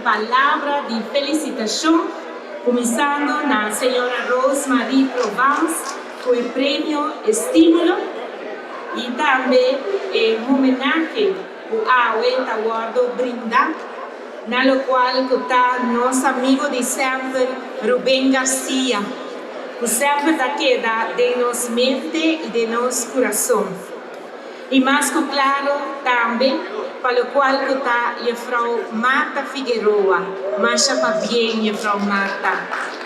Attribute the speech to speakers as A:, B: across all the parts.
A: Palabra di felicitacion, cuminsando na señora Rose Marie Provence cu e premio Estimulo y tambe e homenahe cu awe ta wordo brinda, na locual cu ta nos amigo di semper Ruben Garcia, cu semper ta keda den nos mente y den nos curason. Y mas cu claro tambe pa locual cu ta Juffrouw Martha Figueroa. Masha pabien Juffrouw Martha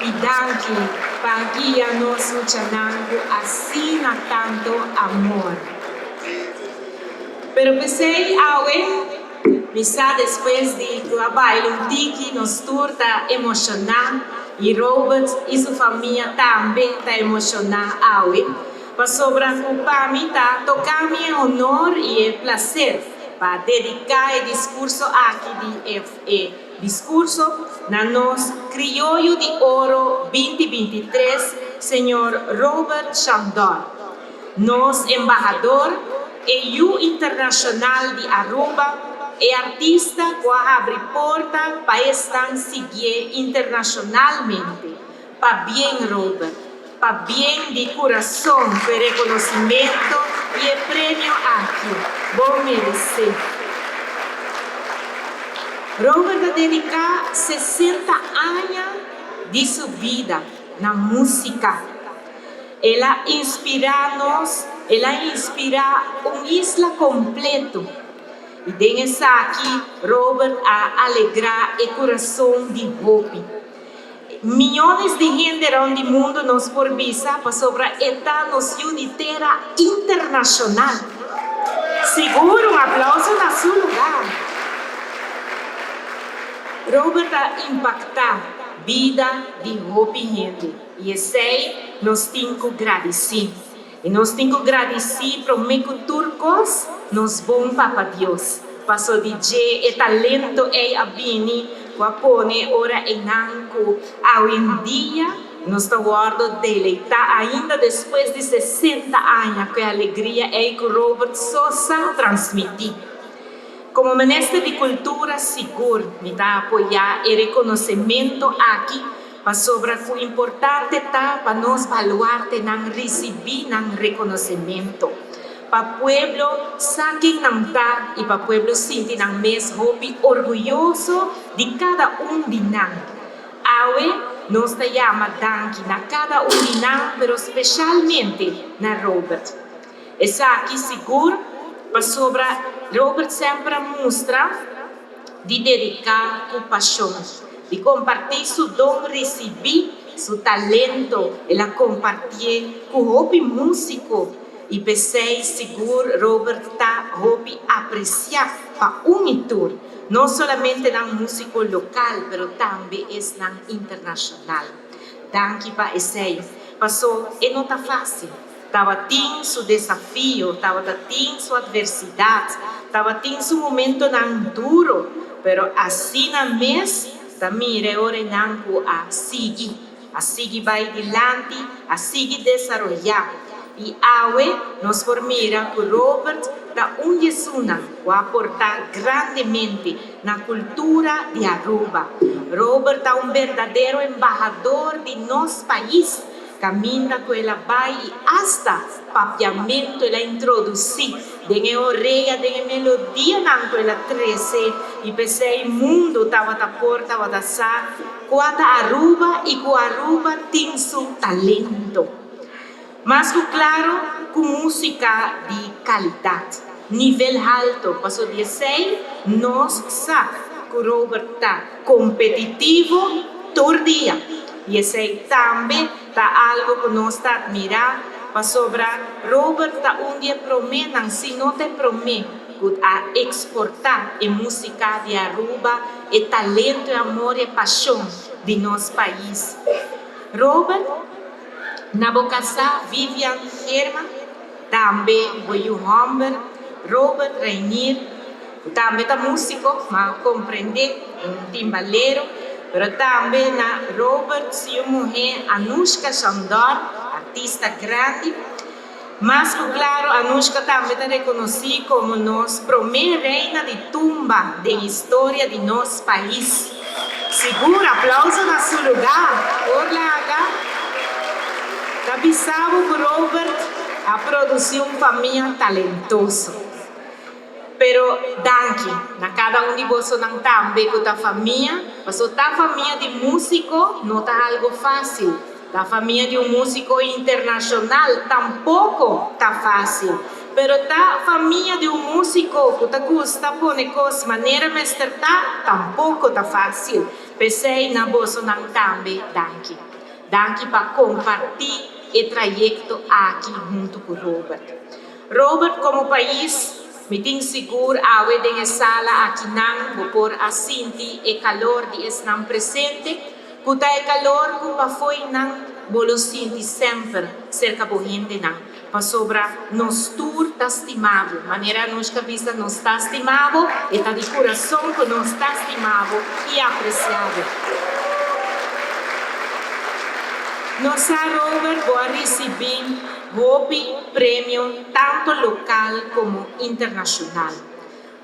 A: y danki pa guia nos muchanan cu asina tanto amor. Pero p'esey awe mi sa despues di cu a baila un tiki nos tur ta emociona y Robert y su famia tambe ta emociona awe. Pasobra ku pa mi ta toká mi e honor i e plaser pa dediká e diskurso aki di e diskurso na nos Krioyo di Oro 2023, señor Robert Chandor, nos embahador, e yu internashonal di Aruba, e artista ku a habri porta pa esnan siguié internashonalmente. Pabien Robert, pabien di curason cu e reconocimento y e premio aki. Bo merece. Robert a dedica 60 aña di su bida na musica. El a inspira nos, el a inspira un isla completo. Y den esaki Robert a alegra e curason di hopi. Miyones di hende rond di mundo nos por bisa pasobra e ta nos yu di tera internacional. Sigur un aplauso na su lugar. Robert a impacta bida di hopi hende y esey nos tin cu gradici. Y nos tin cu gradici prome cu tur cos nos bon Papa Dios, paso di dje e talento ey a bini cu a pone ora eynan cu awendia nos ta wordo deleita ainda despues di 60 aña cu e alegria ey cu Robert Sosa transmiti. Como Minister di Cultura sigur mi ta apoya e reconocemento aki Pasobra cu importante ta pa nos baluartenan ricibi nan reconocemento, pa pueblo sa ken nan ta y pa pueblo sinti nan mes hopi orguyoso di cada un di nan. Awe nos ta yama danki na cada un di nan pero specialmente na Robert. Esaki sigur pasobra Robert semper a mustra di dediká ku pashon, di kompartí su don risibí, su talento, el a kompartié ku hopi músiko i p'esei sigur Robert ta hopi apresiá pa un i tur, no solamente nan músiko lokal pero tambe esnan internashonal. Danki pa esei, pasó e no ta fásil. Tabatin su desafio, tabata tin su adversidad, tabatin su momentonan duro, pero asina mes ta mira e orenan cu a sigui, a sigui bay dilanti, a sigui desaroya. Y awe nos por mira cu Robert ta un di esunnan cu a aporta grandemente na cultura di Aruba. Robert ta un berdadero embahador di nos pais. Caminda cu el a bay y hasta papiamento el a introduci den e orea, den e melodianan cu el a trece y p'esey mundo tabata por tabata sa cua ta Aruba y cu Aruba tin su talento. Mas cu claro cu musica di calidad, nivel halto, paso di esey nos sa cu Robert ta competitivo tur dia. Y esey tambe ta algo cu nos ta admira, pasobra Robert ta un di e promenan, si no ta e prome, cu a exporta e musica di Aruba, e talento, e amor y e pasion di nos pais. Robert, na bo casa Vivian Geerman, tambe bo yu homber Robert Reinier, cu tambe ta musico, ma comprende, un timbalero, pero tambe na Robert su yu muhe Anushka Chandor, artista grandi. Mas cu claro Anushka tambe ta reconoci como nos prome reina di tumba den historia di nos pais. Sigur, aplauso na su lugá. Por laga. Ta bisa bo ku Robert a produsí un famia talentoso. Pero danki na kada un di bosonan tambe ku ta famia, paso ta famia di músiko no ta algo fásil, ta famia di un músiko internashonal tampoko ta fásil, pero ta famia di un músiko ku ta gusta pone kos manera mester ta tampoko ta fásil. P'esei na bosonan tambe danki. Danki pa kompartí e trayekto aki huntu ku Robert. Robert, komo pais, mi tin sigur awe den e sala akinan bo por a sinti e kalor di esnan presente, ku ta e kalor ku pafoinan bo lo sinti semper serka bo hendenan, pasobra nos tur ta stima bo. Manera Anushka bisa nos ta stima bo, e ta di kurason ku nos ta stima bo i apresia bo. Nos sa Robert bo a risibí Hopi premio tanto local como internacional.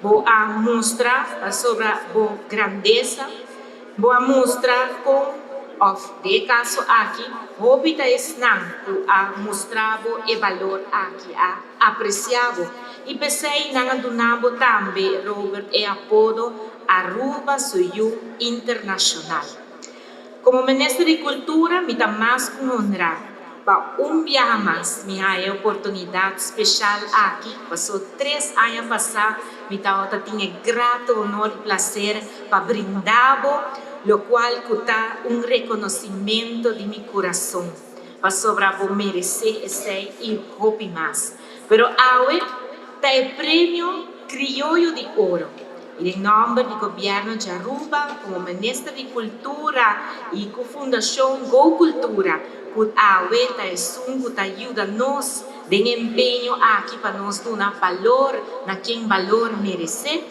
A: Bo a mustra pasobra bo grandesa, bo a mustra con, of den e caso aki, hopi ta esnan cu a mustra bo e balor aki, a aprecia bo. Y p'esey nan a duna bo tambe, Robert, e apodo Aruba su yu internacional. Komo Minister di Kultura mi ta mas ku honrá pa un biaha mas mi haña e oportunidat speshal aki, pasó tres aña pasá mi tabata tin e grato honor i plaser pa brinda bo lokual ku ta un rekonosimento di mi kurason, pasobra bo meresé esei i hopi mas. Pero awe ta e premio Krioyo di Oro. I den nòmber di Gobièrnu di Aruba, komo Minister di Kultura i ku Fundashon Go Kultura, ku awe ta esun ku ta yuda nos den e empeño aki pa nos duna balor na ken balor meresé,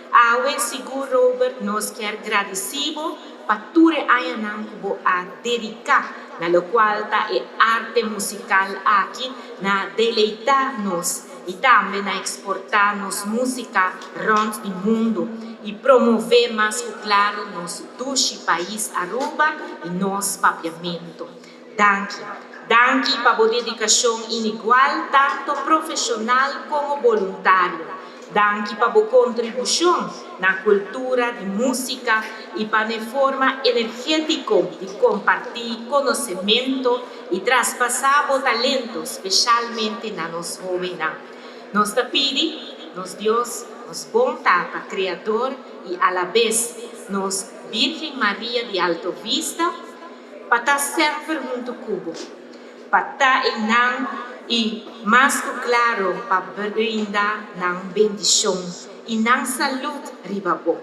A: awe sigur Robert nos kier gradisí bo pa tur e añanan ku bo a dediká na lokual ta e arte musikal aki na deleitá nos. I tambe na eksportá nos músika rònt di mundu i promové mas ku klaro nos dushi pais Aruba i nos Papiamentu. Danki. Danki pa bo dedikashon inigual tanto profeshonal komo boluntario. Danki pa bo kontribushon na kultura di músika i pa n'e forma energétiko di kompartí konosementu i traspasá bo talento speshalmente na nos hóbennan. Nos ta pidi nos Dios, nos bon Tata Kreador i alabes nos Bírgen Maria di Alto Vista pa ta semper huntu ku bo, pa ta einan i mas ku klaro pa brinda nan bendishon i nan salud riba bo.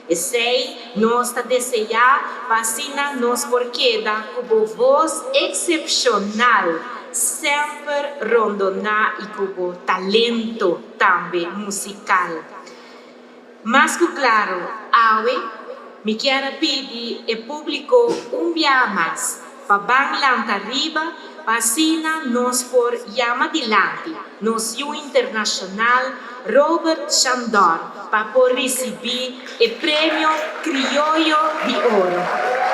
A: Esei nos ta deseá pa asina nos por keda ku bo vos eksepshonal semper rondoná i ku bo talento tambe musikal. Mas ku klaro, awe mi kier a pidi e públiko un biaha mas pa ban lanta riba pa asina nos por yama dilanti nos yu internashonal Robert Shandor pa por risibí e Premio Krioyo di Oro.